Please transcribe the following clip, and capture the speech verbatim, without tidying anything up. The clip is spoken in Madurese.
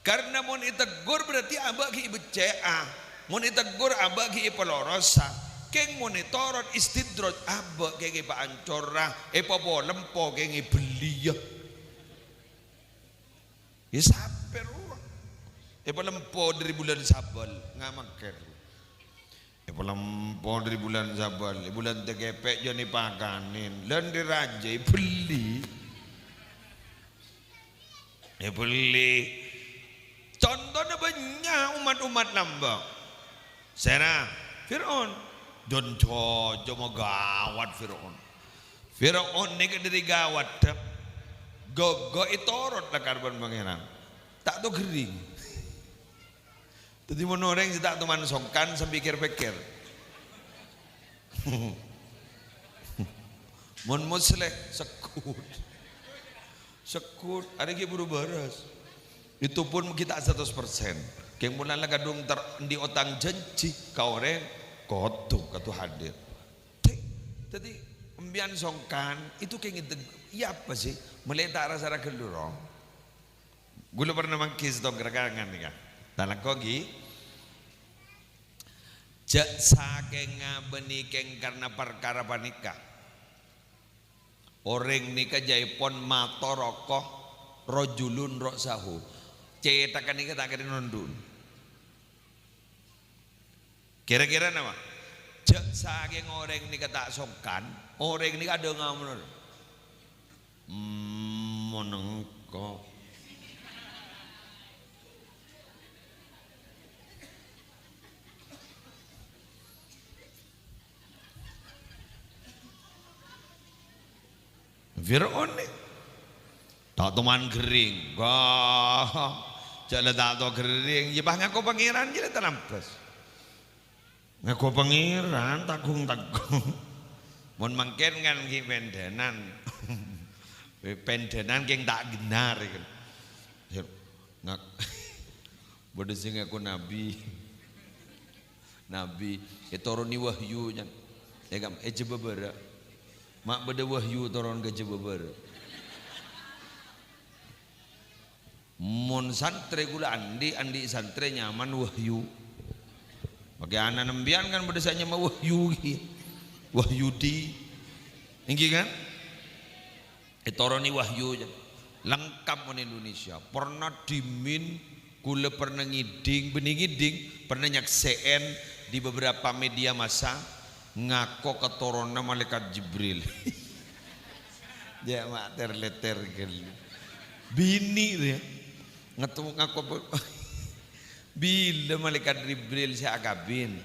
Karna mon ètegghur berarti abâ' ghi' èbeccè'a. Mon ètegghur abâ' ghi' èpalorosa. Kèng mon ètorot istidraj abâ' kèng èpaancora, èpapolempo kèng èbelliyâ. Yâ sapè rowa. Èpalempo dhâri bulân Sabâl, ngamangkèr. Èpalempo dhâri bulân Sabâl, bulân Tèkèpè' jân èpakanè. Lân dhâri rajâ èbelli. Èbelli. Contona bânnya' ommat-ommat lambâ'. Sèra, Fir'aun. Jân jâjâ magawat Fir'aun. Fir'aun nèka dhâri gawatta, ghâgghâ ètorot lakar bân Pangèran. Ta' tao ghâring. Dhâddhi mon orèng sè ta' toman songkan sambi kèr-pèkkèr. Mon musleh, segghut. Segghut, arèya ghi' buru bârâs. Itu pun ghi' ta' saratos persen. Kèng mon la kadhung ter-, andi' otang janji ka orèng, kodhu, kodhu hadir. Dhâddhi, dhâddhi, empèyan songkan, itu kèng ngèdhing, iyâ apa sih? Mèlè ta' rasa ra ghâllu, ro? Ghulâ pernah mangghi sèttong rèkangan nèka. Talangkong ghi. Jhâ' sakènga bânnè kèng karna parkara panèka. Orèng nèka jhâ' èpon mator roko rajulun ra'sahu. Cèthagghâ nèka ta' kèra nondhu'na. Kèra-kèra napa? Jhâ' sakèng orèng nèka ta' songkan, orèng nèka adhângnga mon, "Hmm, mon engko'." Fir'aun nè. Ta' toman ghâring. Wah, jhâ' la ta' tao ghâring. Yâ pas ngako Pangèran, jhâ' la ta' lambâs. Ngako Pangèran, tanggung-tanggung. Mon mangkèn kan ghi' pèndhânan. Pèndhânan kèng ta' ghânar, kan. Yâ, ngak-, bâdâ sè ngako nabi. Nabi, ètoronè wahyu, can. È kam-, è Jhâbâ Bârâ'. Ma' bâdâ wahyu toron ka Jhâbâ Bârâ'. Mon santrè kaulâ andi', andi' santrè nyamana Wahyu. Makè ana'na empèyan kan bâdâ sè nyama Wahyu, ghi. Wahyudi. Èngghi kan? Ètoronè wahyu, jhâ'. Lengkap mon Indonesia. Pernah dhimèn, kaulâ pernah ngèdhing, bânnè ngèdhing, pernah nyaksè'è di beberapa media massa, ngako keturunan malaikat Jibril. Jhâ' ma' ter-lèter ghâllu. Binè' rèya. Ngatu-, ngako, bilâ malaikat Jibril sè akabin?